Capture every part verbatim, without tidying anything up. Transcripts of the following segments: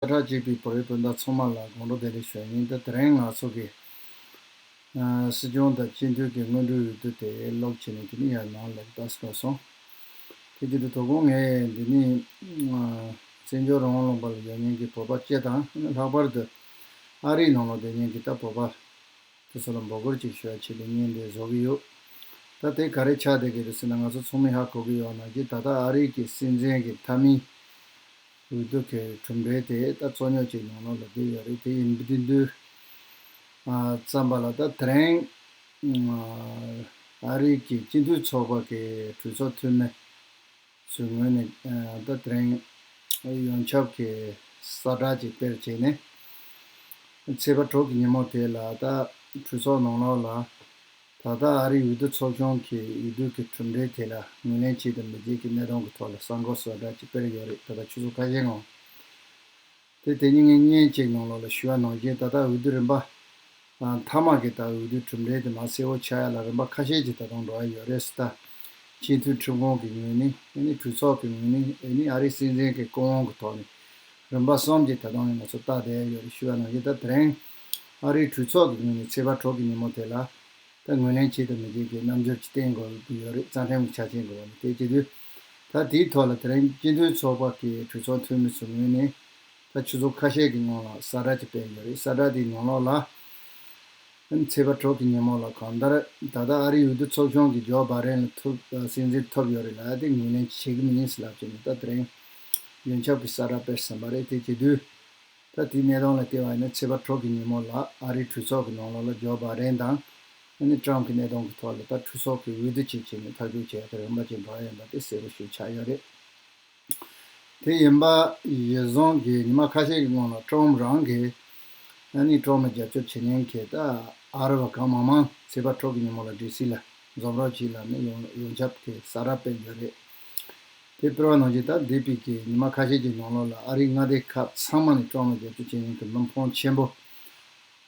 ཁྲ་གཅིག་པའི་བོད་རིགས་སྤུན་ཟླ་ཚང་མ་ལ་དགོང་དྲོ་བདེ་ལེགས་ཞུ་ཡིན། ད་དེ་རིང་ང་ཚོ་གི་ཨ་སྲིད་སྐྱོང་དང་སྤྱི་འཐུས་ཀྱི་སྔོན་འགྲོའི་འོས་བསྡུ་དེ་ལོག་བྱས་ནས་དེ་ནི་ཡར་ནང་ལ་ལྟ་སྲིད་པ་སོང་། དེ་བྱེད་དུས་དོ་དགོང་ངས་འདི་ནི་ཨ་བཙན་བྱོལ་རང་དབང་ལུང་པ་ལ་ཡོད་མཁན་གྱི་བོད་པ་སྤྱི་དང་ལྷག་པར་དུ་ཨ་རིའི་ནང་ལ་བསྡད་མཁན་གྱི་ད་བོད་པ་དེ་ཚོ་ལ་འབོད་སྐུལ་ཅིག་ཞུ་ཡ་ཆེད་དུ་བརྙན་འདི་བཟོ་གི་ཡོད། ད་དེ་ག་རེ་ཆགས་བསྡད་ཀྱི་རེད་ཟེར་ན། ང་ཚོ་ཚང་མས་ཧ་གོ་གི་ཡོད་ནང་བཞིན་ད་ལྟ་ཨ་རི་གི་སྲིད་འཛིན་གྱི་མཐའ་མའི་འོས་བསྡུ་གི་གྲུབ་འབྲས་དེ་ད་རྩོད་རྙོག་ཅིག་ནང་ལོགས་ལ་བསྡད་ཡོད་རེད། དེ་ཡིན་པ་དེ་དུས་ཨ་བརྩམས་པ་ལ་ད་དེ་རིང་ཨ་རི་གི་སྤྱི་འཐུས་ཚོགས་པ་གི་གྲོས་ཚོགས་འཐུས་མི་ཚོའི་ངོས་ནས་ཨ་ད་དེ་རིང་ཡོངས་ཁྱབ་ཀྱི་གསལ་བསྒྲགས་ཅིག་སྤེལ་བྱས་ནས། ཚེས་པ་དྲུག་གི་ཉིན་མོ་དེ་ལ་ད་གྲོས་ཚོགས་ནང་ལོགས་ལ་ད་ལྟ་ཨ་རིའི་འོས་བསྡུ་ཚོགས་ཆུང་གི་འོས་བསྡུ་གི་གྲུབ་འབྲས་དེ་ལ་ངོས་ལེན་བྱེད་དང་མི་བྱེད་ཀྱི་གནས་སྟངས་ཀྱི་ཐོག་ལ་གསར་འགོད་གསལ་བསྒྲགས་ཅིག་སྤེལ་ཡོད་རེད། ད་ལྟ་ཆུ་ཚོད་ཁ་ཤས་སྔོན། དེ་དེ་ཉིན་ངས་བརྙན་གཅིག་ནང་ལོགས་ལ་ཞུ་བ་ནང་བཞིན་ད་ལྟ་འོས་བསྡུ་རིམ་པ་ཨ་མཐའ་མ་གི་ད་འོས་བསྡུ་གྲུབ་འབྲས་དེ་མར་གསལ་བོ་ཆགས་ཡ་ལ་རིམ་པ་ཁ་ཤས་ཀྱི་ད་དུང་འགྲོ་ཡ་ཡོད་རེད་ཟེར། ད་སྤྱི་འཐུས་ཁྲིམས་ཁང་གི་ངོས་ནས། ཨ་ནི་གྲོས་ཚོགས་ཀྱི་ངོས་ནས། ཨ་ནི་ཨ་རིའི་སྲིད་འཛིན་གྱི་སྐུ་དབང་གི་ཐོག་ནས་རིམ་པ་གསུམ་གྱི་ད་དུང་ང་ཚོ་ལྟ་བསྡད་ཡོད་རེད། ཞུ་བ་ནང་བཞིན་ད་དེ་རིང་ཨ་རིའི་གྲོས་ཚོགས་ཀྱི་ངོས་ནས་ཚེས་པ་དྲུག་གི་ཉིན་མོ་དེ་ལ་ད་ངོས་ལེན་བྱེད་དང་མི་བྱེད་ཀྱི་རྣམ་འགྱུར་གྱི་བསྟན་དགོས་ཀྱི་ཡོད་རེད། རྩ་ཁྲིམས་ཀྱི་ཆ་རྐྱེན་གྱི་འོག་ནས། དེ་བྱེད་དུས་ད་དེའི་ཐོག་ལ་དེ་རིང་སྤྱི་འཐུས་ཚོགས་པ་གི་གྲོས་ཚོགས་འཐུས་མི་ཚོའི་ངོས་ནས་ད་ཆུ་ཚོད་ཁ་ཤས་ཀྱི་སྔོན་ལ་གསལ་བསྒྲགས་ཅིག་སྤེལ་ཡོད་རེད། གསལ་བསྒྲགས་དེའི་ནང་ལོགས་ལ་ཨ་ནི་ཚེས་པ་དྲུག་གི་ཉིན་མོ་ལ་གང་ལྟར་ད་ལྟ་ཨ་རིའི་འོས་བསྡུ་ཚོགས་ཆུང་གི་ཇོ་བྷ་རེན་ལ་ཐུག་སྲིད་འཛིན་ཐོབ་ཡོད་རེད་ལ། དེ་ངོས་ལེན་བྱེད་ཀྱི་མིན་ཟེར་ལབ་བྱས་ནས་ད་དེ་རིང་ཡོངས་ཁྱབ་ཀྱི་གསལ་བསྒྲགས་སྤེལ་ཟིན་པ་རེད། དེ་བྱེད་དུས་ད་དེའི་གནས་སྟངས་ལ་བལྟས་པ་ཡིན་ན་ཚེས་པ་དྲུག་གི་ཉིན་མོ་ལ་ཨ་རིའི་གྲོས་ཚོགས་ཀྱི་ནང་ལོགས་ལ་ཇོ་བྷ་རེན་དང་ཨ་ནི་ཊམ་གྱི་གནས་སྟངས་ཀྱི་ཐོག་ལ་ད་གྲོས་ཚོགས་ཀྱི་འོས་བསྡུ་ཅིག་བྱས་ནས་ཐག་གཅོད་བྱས་ཡག་གི་རིམ་པ་ཅིག་འགྲོ་ཡ་ཡིན་པ་དེ་གསལ་པོ་ཞིག་ཆགས་ཡོད་རེད། དེ་ཡིན་པ་གཞིར་བཟུང་གིས་ཉི་མ་ཁ་ཤས་ཀྱི་སྔོན་ལ་ཊམ་རང་གིས་ཨ་ནི་ཊམ་ལ་རྒྱབ་སྐྱོར་བྱེད་མཁན་གྱི་ད་ཨ་རི་བ་གང་མང་མང་ཚེས་པ་དྲུག་གི་ཉིན་མོ་ལ་ཌི་སི་ལ་འཛོམས་རོགས་གྱིས་ལབ་ནས་ཡོངས་ཡོངས་ཁྱབ་ཀྱི་གསལ་བསྒྲགས་སྤེལ་ཡོད་རེད། དེ་སྤེལ་བ་ནང་བཞིན་ད་འདས་པའི་གི་ཉི་མ་ཁ་ཤས་ཀྱི་ནང་ལོགས་ལ་ཨ་རིའི་མངའ་སྡེ་ཁག་ཚང་མ་ནས་ཊམ་ལ་རྒྱབ་སྐྱོར་བྱེད་མཁན་གྱི་མི་ཕོན་ཆེན་པོ་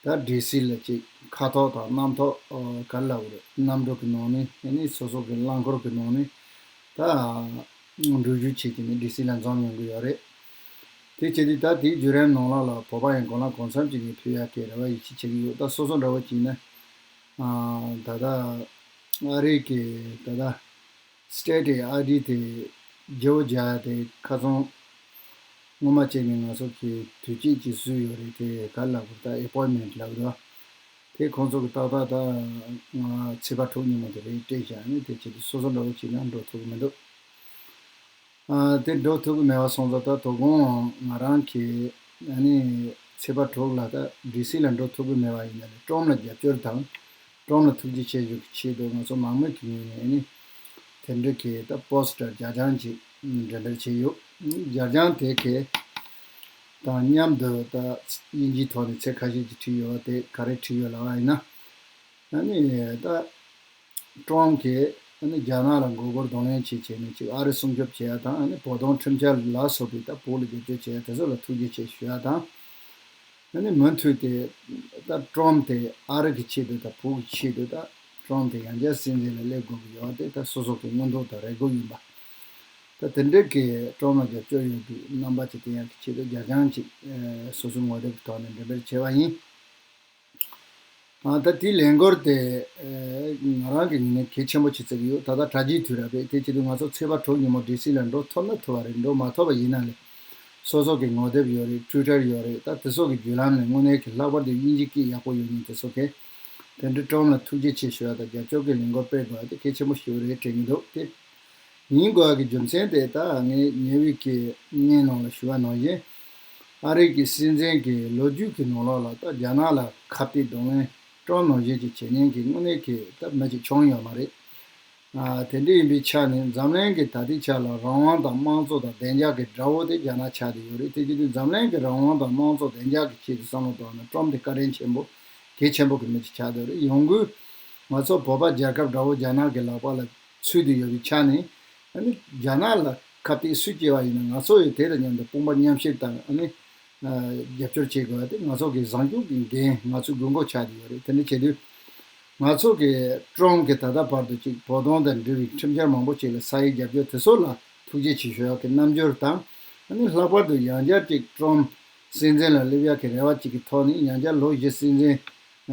ད་ཌི་སི་ལ་ཅིག་ཁ་ཐོག་དང་རྣམ་ཐོག་ཨ་ག་རེ་ལབ་དགོས་རེད། གནམ་གྲུ་གི་ནང་ནས། ཨ་ནི་སོ་སོ་གི་རླངས་འཁོར་གི་ནང་ནས་ད་འགྲུལ་བཞུད་བྱེད་ཀྱི་ནས་ཌི་སི་ལ་འཛོམས་ཡོང་གི་ཡོད་རེད། དེ་བྱས་དུས་ད་དེའི་བརྒྱུད་རིམ་ནང་ལོགས་ལ་བོད་པ་ཡང་གང་ལ་གང་འཚམ་ཅིག་ནས་ཕེབས་ཡག་གི་རེ་བ་ཡིད་ཆེས་བྱེད་ཀྱི་ཡོད། ད་སོ་སོ་འདྲ་བོ་ཅིག་ན་ཨ་ད་ལྟ་ཨ་རི་གི་ད་ལྟ་སི་ཊེ་ཊི་ཨའི་ཌི་དེ་བརྗེ་བོ་རྒྱག་ཡ་དེ་ཁ་སང་སྔོན་མ་བྱས་ནས་ང་ཚོ་གི་དུས་ཆེན་ཅིག་བཟོས་ཡོད་རེད། དེ་ག་རེ་ལབ་དགོས་རེད། ད་ཨེ་པོའིན་མེན་ཊི་ལབ་དགོས་རེད། དེ་ཁོང་ཚོ་གི་ཏག་ཏག་ད་ང་ཚེས་པ་དྲུག་ཉིན་མོ་དེ་རེད་སྤྲད་བཞག་ནས། དེ་བྱས་ཏེ་སོ་སོ་འདྲ་བོ་བྱས་ན་འགྲོ་ཐུབ་ཀྱི་མི་འདུག་ཨ་དེ་འགྲོ་ཐུབ་ཀྱི་མེད་པ་སོང་ཙང་ད་དོ་དགོང་ང་རང་གི་ཨ་ནི་ཚེས་པ་དྲུག་ལ་ད་ཌི་སི་ལ་འགྲོ་ཐུབ་ཀྱི་མེད་པ་ཡིན་ན་ནི་ཊམ་ལ་རྒྱབ་སྐྱོར་དང་ཊམ་ལ་ཐུགས་རྗེ་ཆེ་ཞུ་གི་ཆེད་དུ་ང་ཚོ་མང་མོས་ཀྱི་ངོས་ནས་ཨ་ནི་དེ་འདྲ་གི་ད་པོ་སི་ཊར་རྒྱ་ལྕང་ཅིག་འགྲེམས་སྤེལ་བྱས་ཡོད། རྒྱ་ལྕང་དེ་གི་དང་མཉམ་དུ་ད་དབྱིན་ཇིའི་ཐོག་ནས་ཚིག་ཁ་ཤས་ཅིག་བྲིས་ཡོད་པ་དེ་ག་རེ་བྲིས་ཡོད་ལབ་པ་ཡིན་ན། ཨ་ནི་ད་ཀྲོམ་གྱིས་ཨ་ནི་རྒྱ་ནག་ལ་མགོ་སྐོར་གདོང་ལེན་བྱེད་བྱས་ནས་ཅིག་ཨ་རི་སྲུང་སྐྱོབ་བྱེད་ཡ་དང་། ཨ་ནི་བོད་དོན་ཁྲིམས་འཆར་ལ་སོགས་པའི་ད་བོད་ལ་རྒྱབ་སྐྱོར་བྱེད་ཡ་དེ་ཚོ་ལ་ཐུགས་རྗེ་ཆེ་ཞུ་ཡ་དང་། ཨ་ནི་མུ་མཐུད་དེ་ད་ཀྲོམ་དེ་ཨ་རི་གི་ཆེད་དུ་དང་བོད་ཀྱི་ཆེད་དུ་ད་ཀྲོམ་དེ་ཡང་བསྐྱར་སྲིད་འཛིན་ལ་སླེབས་དགོས་ཀྱི་ཡོད་དེ་ད་སོ་སོ་གི་མངོན་འདོད་དང་རེ་སྒུག་ཡིན་པ། ད་དེ་འདྲའི་གི་ཀྲོམ་ལ་རྒྱབ་སྐྱོར་ཡོད་པའི་རྣམ་པ་ཅིག་བསྟན་ཡ་གི་ཆེད་དུ་རྒྱ་ལྕང་ཅིག་ཨ་སོ་སོའི་ངོ་དེབ་ཀྱི་ཐོག་ནས་འགྲེམས་སྤེལ་བྱས་པ་ཡིན། ཨ་ད་དེའི་ལས་འགུལ་དེ་ཨེ་ང་རང་གི་ངོས་ནས་གལ་ཆེན་པོ་ཅིག་བརྩི་གི་ཡོད། ད་ལྟ་དྲ་རྒྱའི་དུས་རབས་རེད། དེ་བྱེད་དུས་ང་ཚོ་ཚེས་པ་དྲུག་ཉིན་མོ་ཌི་སི་ལ་འགྲོ་ཐུབ་ན་ཐུབ་པ་རེད། འགྲོ་མ་ཐུབ་པ་ཡིན་ན་ལས་སོ་སོ་གི་ངོ་དེབ་ཡོད་རེད། ཊུའི་ཊར་ཡོད་རེད། ད་དེ་ཚོ་གི་བརྒྱུད་ལམ་ནས་དངོས་གནས་ཀྱི་ལྷག་པར་དུ་དབྱིན་ཇི་སྐད་ཡག་པོ་ཡོད་མཁན་དེ་ཚོ་གིས་དེ་འདྲའི་ཀྲོམ་ལ་ཐུགས་རྗེ་ཆེ་ཞུ་ཡ་དང་རྒྱབ་སྐྱོར་གྱི་ལས་འགུལ་སྤེལ་དགོས་ཡ་དེ་གལ་ཆེན་པོ་ཞིག་རེད་དྲན་གྱི་འདུག་དེ་ཡིན་དགོས་ཡ་གི་རྒྱུ་མཚན་དེ་ད་ངས་ཉེ་བའི་གི་བརྙན་ནང་ལ་ཞུ་བ་ནང་བཞིན་ཨ་རི་གི་སྲིད་འཛིན་གྱི་ལོ་རྒྱུས་ཀྱི་ནང་ལོགས་ལ་ད་རྒྱ་ནག་ལ་ཁ་གཏད་གདོང་ལེན་ཀྲོམ་ནང་བཞིན་གྱི་བྱེད་མཁན་གྱི་དངོས་གནས་ཀྱི་ད་མི་གཅིག་བྱུང་ཡོད་མ་རེད། ཨ་དེ་འདྲ་ཡིན་པའི་ཆ་ནས་འཛམ་གླིང་གི་ད་ལྟའི་ཆ་ལ་རང་དབང་དང་དམངས་གཙོ་དང་བདེ་འཇགས་ཀྱི་དགྲ་བོ་དེ་རྒྱ་ནག་ཆགས་བསྡད་ཡོད་རེད། དེ་བྱེད་དུས་འཛམ་གླིང་གི་རང་དབང་དང་དམངས་གཙོ་བདེ་འཇགས་ཀྱི་ཆེད་དུ་བསམ་བློ་བཏང་ན་ཀྲོམ་དེ་བཀའ་དྲིན་ཆེན་པོ་གལ་ཆེན་པོ་གི་མི་གཅིག་ཆགས་བསྡད་ཡོད་རེད། ཡང་སྒོས་ང་ཚོ་བོད་པ་རྒྱལ་ཁབ་དགྲ་བོ་རྒྱ་ནག་གི་ལག་པ་ལ་ཚུད་དུ་ཡོད་པའི་ཆ་ནས་ཨ་ནི་རྒྱ་ནག་ལ་ཁ་གཏད་སུས་བཅག་པ་ཡིན་ན་ང་ཚོ་ཡང་དེ་དང་མཉམ་དུ་དཔུང་པ་མཉམ་གཤིབ་དང་ཨ་ནི་རྒྱབ་སྐྱོར་བྱེད་དགོས་པ་དེ་ང་ཚོ་གི་བཟང་སྤྱོད་ཀྱི་འགན། ང་ཚོའི་དགོས་མཁོ་ཆགས་བསྡད་ཡོད་རེད། དེ་འདྲ་བྱེད་དུས་ང་ཚོ་གི་ཀྲོམ་གྱི་ད་ལྟ་བར་དུ་ཅིག་བོད་དོན་དང་འབྲེལ་བའི་ཁྲིམས་འཆར་མང་པོ་ཅིག་ལ་ས་ཡིག་བརྒྱབ་རྒྱུ་དེ་ཚོ་ལ་ཐུགས་རྗེ་ཆེ་ཞུ་ཡག་གི་རྣམ་འགྱུར་དང་། ཨ་ནི་ལྷག་པར་དུ་ཡང་བསྐྱར་ཅིག་ཀྲོམ་ སྲིད་འཛིན་ལ་སླེབས་ཡག་གི་རེ་བ་གཅིག་གི་ཐོག་ནས་ཡང་བསྐྱར་ལོ་བཞི་སྲིད་འཛིན་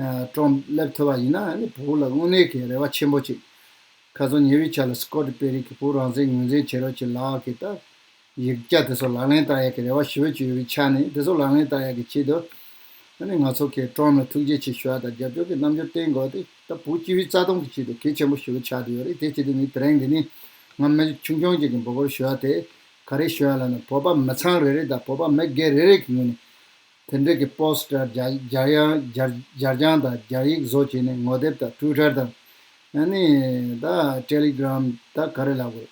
ཨ་ཀྲོམ་སླེབས་ཐུབ་པ་ཡིན་ན་ཨ་ནི་བོད་ལ་དངོས་གནས་ཀྱི་རེ་བ་ཆེན་པོ་གཅིག་ཁ་སང་ཉེ་བའི་ཆར་ལ་སི་ཀོ་ཊི་པེ་རི་གི་བོད་རང་བཙན་ངོས་འཛིན་བྱེད་རོགས་ཀྱི་ལག་གི་ད་ཡིག་ཆ་དེ་ཚོ་ལག་ལེན་བསྟར་ཡག་གི་རེ་བ་ཞེ་པོ་ཅིག་ཡོད་པའི་ཆ་ནས་དེ་ཚོ་ལག་ལེན་བསྟར་ཡག་གི་ཆེད་དུ་ཨ་ནི་ང་ཚོ་གི་ཀྲོམ་ལ་ཐུགས་རྗེ་ཆེ་ཞུ་ཡག་དང་རྒྱབ་སྐྱོར་གྱི་རྣམ་འགྱུར་བསྟན་དགོས་དེ་ད་བོད་སྤྱི་པའི་རྩ་དོན་གྱི་ཆེད་དུ་གལ་ཆེན་པོ་ཞེ་པོ་ཆགས་བསྡད་ཡོད་རེད། དེ་ཆེད་དུ་ངས་དེ་རིང་འདི་ནས་ང་མི་ཆུང་ཆུང་ཅིག་གི་འབོད་སྐུལ་ཞུ་ཡག་དེ་ག་རེ་ཞུ་ཡག་ལབ་ན་བོད་པ་མི་ཚང་རེ་རེ་དང་བོད་པ་མི་སྒེར་རེ་རེ་གི་ངོས་ནས། དེ་འདྲ་གི་པོ་སི་ཊར་སྦྱར་སྦྱར་ཡང་སྦྱར་སྦྱར་རྐྱང་དང་སྦྱར་ཡིག་བཟོ་བྱས་ནས་ངོ་དེབ་དང་ཊུའི་ཊར་དང་ཨ་ནི་ད་ཊེ་ལི་གྷི་རམ་ད་ག་རེ་ལབ་དགོས་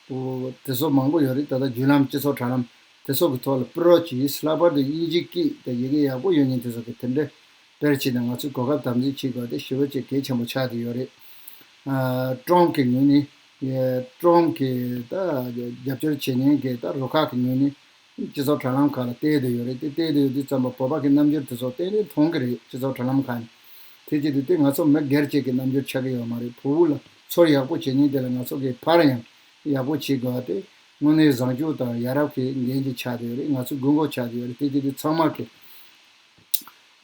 འོ་དེ་ཚོ་མང་པོ་ཡོད་རེད། ད་ལྟ་བརྒྱུད་ལམ་སྤྱི་ཚོགས་དྲ་ལམ་དེ་ཚོ་གི་ཐོག་ལ་པུ་རོ་ཅིས་ལྷག་པར་དུ་དབྱིན་ཇི་སྐད་དང་ཡི་གེ་ཡག་པོ་ཡོད་མཁན་དེ་ཚོ་གི་དེ་འདྲ་སྤེལ་བྱས་ནས་ང་ཚོས་གོ་སྐབས་དམ་འཛིན་བྱེད་དགོས་དེ་ཞེ་པོ་ཅིག་གལ་ཆེན་པོ་ཆགས་བསྡད་ཡོད་རེད། ཨ་ཀྲོམ་གི་ངོས་ནས་ཀྲོམ་གི་ད་རྒྱབ་སྐྱོར་བྱེད་མཁན་གི་ད་རུ་ཁག་གི་ངོས་ནས། སྤྱི་ཚོགས་དྲ་ལམ་ཁག་ལ་བལྟས་བསྡད་ཡོད་རེད། དེ་བལྟས་བསྡད་ཡོད་དུས་ཙམ་པ་བོད་པ་གི་རྣམ་འགྱུར་དེ་ཚོ་ཏན་ཏན་མཐོང་གི་རེད། སྤྱི་ཚོགས་དྲ་ལམ་ཁག་ནས་དེ་བྱེད་དུས་དེ་ང་ཚོ་མི་སྒེར་གཅིག་གི་རྣམ་འགྱུར་ཆགས་ཀྱི་ཡོད་མ་རེད། བོད་ལ་ཚོར་ཡག་པོ་བྱེད་མཁན་དེ་ལ་ང་ཚོ་གི་ཕར་ཡང་ཡག་པོ་བྱེད་དགོས་པ་དེ་དངོས་གནས་བཟང་སྤྱོད་དང་ཡ་རབས་ཀྱི་འགན་ཅིག་ཆགས་བསྡད་ཡོད་རེད། ང་ཚོའི་དགོས་མཁོ་ཆགས་བསྡད་ཡོད་རེད། དེ་བྱེད་དུས་ཚང་མ་གི་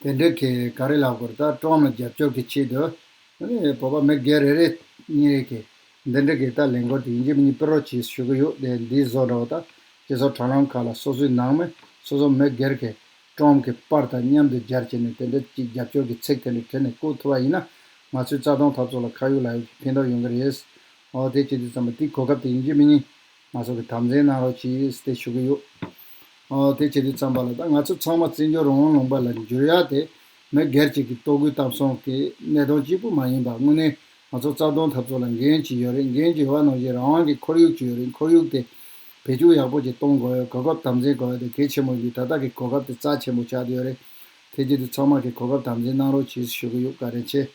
དེ་འདྲ་གི་ག་རེ་ལབ་དགོས་རེད། ད་ཀྲོམ་ལ་རྒྱབ་སྐྱོར་གྱི་ཆེད་དུ་ཨ་ནི་བོད་པ་མི་སྒེར་རེ་རེ་གཉིས་རེ་གི་འདི་འདྲ་གི་ད་ལས་འགུལ་དེ་ཡིན་གཅིག་མིན་གཉིས་པུ་རོ་ཅིས་ཞུ་གི་ཡོད། དེ་འདི་བཟོ་འདྲ་བོ་ད་སྤྱི་ཚོགས་དྲ་ལམ་ཁག་ལ་སོ་སོའི་ནང་མི་སོ་སོ་མི་སྒེར་གྱི་ཀྲོམ་གྱི་པར་དང་མཉམ་དུ་སྦྱར་བྱས་ནས་དེ་འདྲ་གཅིག་རྒྱབ་སྐྱོར་གྱི་ཚིག་དེ་འདྲ་བྲིས་ནས་བཀོད་ཐུབ་པ་ཡིན་ན་ང་ཚོའི་རྩ་དོན་འཐབ་རྩོད་ལ་ཁ་ཡོད་ལག་ཡོད་ཀྱི་ཕན་ཐོགས་ཡོང་གི་རེད། འོ་དེ་བྱེད་དུས་ཙམ་པ་དེའི་གོ་སྐབས་དེ་ཡིན་གཅིག་མིན་གཉིས་ང་ཚོ་གི་དམ་འཛིན་གནང་རོགས་གྱིས་ཏེ་ཞུ་གི་ཡོད། ཨོ་དེ་བྱེད་དུས་ཙམ་པ་ལ་ད་ང་ཚོ་ཚང་མ་བཙན་བྱོལ་རང་དབང་ལུང་པ་ལ་འགྱུར་ཡག་དེ་མི་སྒེར་གཅིག་གི་ལྟོ་གོས་གཏམ་གསུམ་གྱི་གནད་དོན་གཅིག་པུ་མ་ཡིན་པ་དངོས་གནས་ང་ཚོ་རྩ་དོན་འཐབ་རྩོད་ལ་འགན་ཅིག་ཡོད་རེད། འགན་ཅིག་ཡོད་པ་ནང་བཞིན་རང་དབང་གི་ཁོར་ཡུག་ཅིག་ཡོད་རེད། ཁོར་ཡུག་དེ་བེད་སྤྱོད་ཡག་པོ་ཅིག་གཏོང་དགོས་ཡོད། གོ་སྐབས་དམ་འཛིན་དགོས་ཡོད་དེ་གལ་ཆེན་པོ་ཡིན་དུས་ད་ལྟ་གི་གོ་སྐབས་དེ་རྩ་ཆེན་པོ་ཆགས་བསྡད་ཡོད་རེད། དེ་བྱེད་དུས་ཚང་མ་གི་གོ་སྐབས་དམ་འཛིན་གནང་རོགས་གྱིས་ཞུ་གི་ཡོད། བཀའ་དྲིན་ཆེ།